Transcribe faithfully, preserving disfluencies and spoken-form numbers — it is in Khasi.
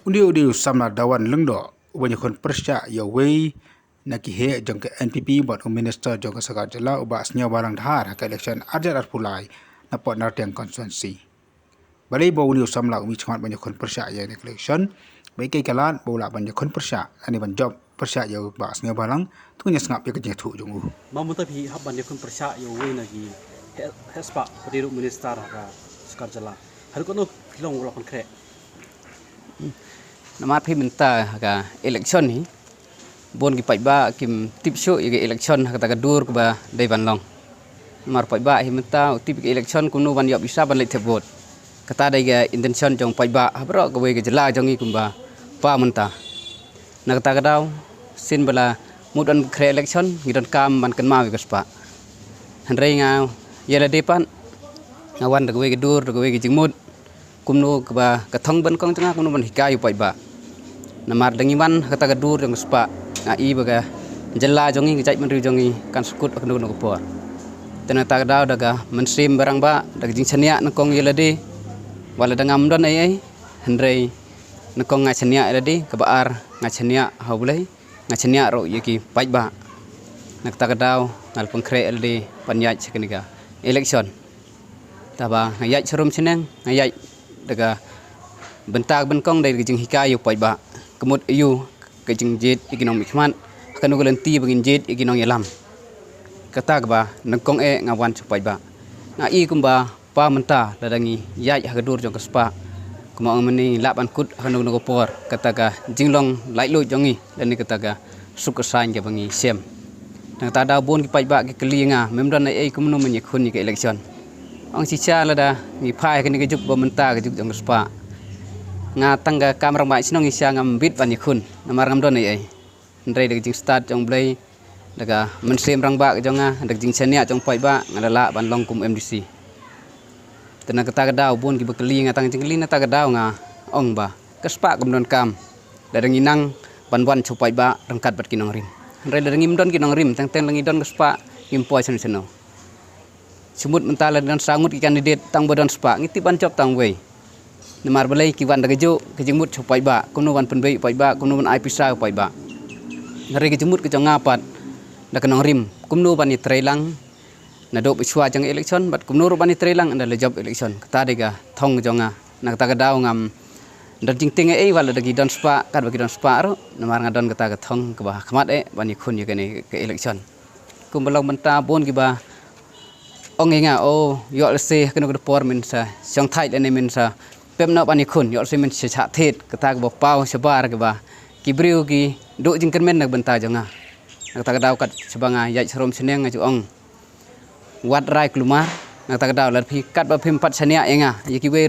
U dei u dei u samla Dawan Lyngdoh uba ïakhun pyrshah ïa uwei na ki heh jong ka N P P bad u minister jong ka sorkar jylla u Bah Sniawbhalang Dhar ha ka election arhajar arphew lai na Port Nartiang constituency. Balei ba u dei u samla u mih shakhmat ban ïakhun pyrshah ïa ka election? Ba ïa ka lad ba u lah ban ïakhun pyrshah, ani ban jop pyrshah ïa u Bah Sniawbhalang, to ngin ïa sngap ïa ka jingïathuh jong u. Ma mynta phi hap ban ïakhun pyrshah ïa uwei na ki heh, heh spah, phi dei ruh minister ha ka sorkar jylla. Haduh katno phi long u la pynkhreh? Namar phi mynta ha ka election hi, bun ki paidbah kim tip shuh ïa ka election ha kata ka dur kaba dei ban long. Namar paidbah hi mynta u tip ïa ka election kumno ban ïoh pisa ban leit thep vote. Kata dei ka intention jong paidbah ha baroh kawei ka jylla jong ngi kumba paw mynta. Na kata ka daw, sien ba la mut ban khreh election, ngi donkam ban kynmaw ïa ka spah. Hynrei nga ïa lade pat, nga wan da kawei ka dur, da kawei ka jingmut, kumno kaba ka thong banyngkong jong nga, kumno ban hikai u paidbah. Namar da ngi wan ha kata ka dur jong ka spah, nga i ba ka jylla jong ngi, ka jaitbynriew jong ngi kan sukut ha kano kano ka por. Te na kata ka daw da ka mynsiem ba rangbah, da ka jingshaniah nyngkong ïa lade, wat la da ngam don ei ei, hynrei nyngkong nga shaniah ïa lade, kaba ar nga shaniah ha U Blei, nga shaniah ruh ïa ki paidbah. Na kata ka daw nga la pynkhreh ïa lade ban ïaid sha kane ka election. Te haba nga ïaid sharum shaneng, nga ïaid da ka bynta banyngkong dei da ka jinghikai ïa u paidbah. Ka mut aïu ka jingjied ïa ki nongmihkhmat, ha kano ka lynti ba ngin jied ïa ki nongïalam. Kata kaba nyngkong eh nga wan sha u paidbah. Nga i kumba paw mynta lada ngi ïaid ha ka dur jong ka spah, kumba ong mynne ngi lah ban kut ha kano kano ka por kata ka jinglong laitluid jong ngi lane kata ka suk ka saiñ kaba ngi shem. Na kata ka daw bun ki paidbah ki kylli ïa nga, mem don ei ei, kumno men ïakhun ïa ka election. Ong shisha lada ngi phai ha kane ka juk ba mynta ka juk jong ka spah, nga tang ka kam rangbah shnong shisha ngam bit ban ïakhun namar ngam don ei ei. Hynrei da ka jingstad jong U Blei, da ka mynsiem rangbah ka jong nga, da ka jingshaniah jong u paidbah, nga la lah ban long kum M D C. Te na kata ka daw bun kiba kylli nga tang jingkylli, na kata ka daw nga ong ba ka spah kam donkam lada ngi nang ban wan sha u paidbah ryngkat bad ki nongrim. Hynrei lada ngim don ki nongrim, teng teng la ngi don ka spah, ngim poi shano shano. Shu mut mynta la don saw ngut ki candidate, tang ba don spah, ngi tip ban jop tang uwei. Namar balei? Ki wan da kajuh ka jingmut sha u paidbah, kumno ban pynbeit u paidbah, kumno ban ai pisa u paidbah. Hynrei ka jingmut ka jong nga pat da ka nongrim, kumno ban ïatrei lang naduh ba shuwa jong ka election, bad kumno ruh ban ïatrei lang ynda la jop election. Kata dei ka thong ka jong nga. Na kata ka daw ngam don jingtieng ei ei wat la da ki don spah, katba ki don spah ruh, namar nga don kata ka thong kaba ha khmat eh ban ïakhun ïa kane ka election. Kumba long mynta bun kiba ong ïa nga, o, ïoh lehse ha kano kano ka por men sa shong thait lane men sa pep noh ban ïakhun, ïoh lehse men sa shah thied, kata kaba paw shabar kaba ki briew ki duh jingkyrmen na ka bynta jong nga. Na kata ka daw kat shaba nga ïaid sharum shaneng nga ju ong, wat rai kulmar. Na kata ka daw lada phi, katba phim pat shaniah ïa nga, ïa kiwei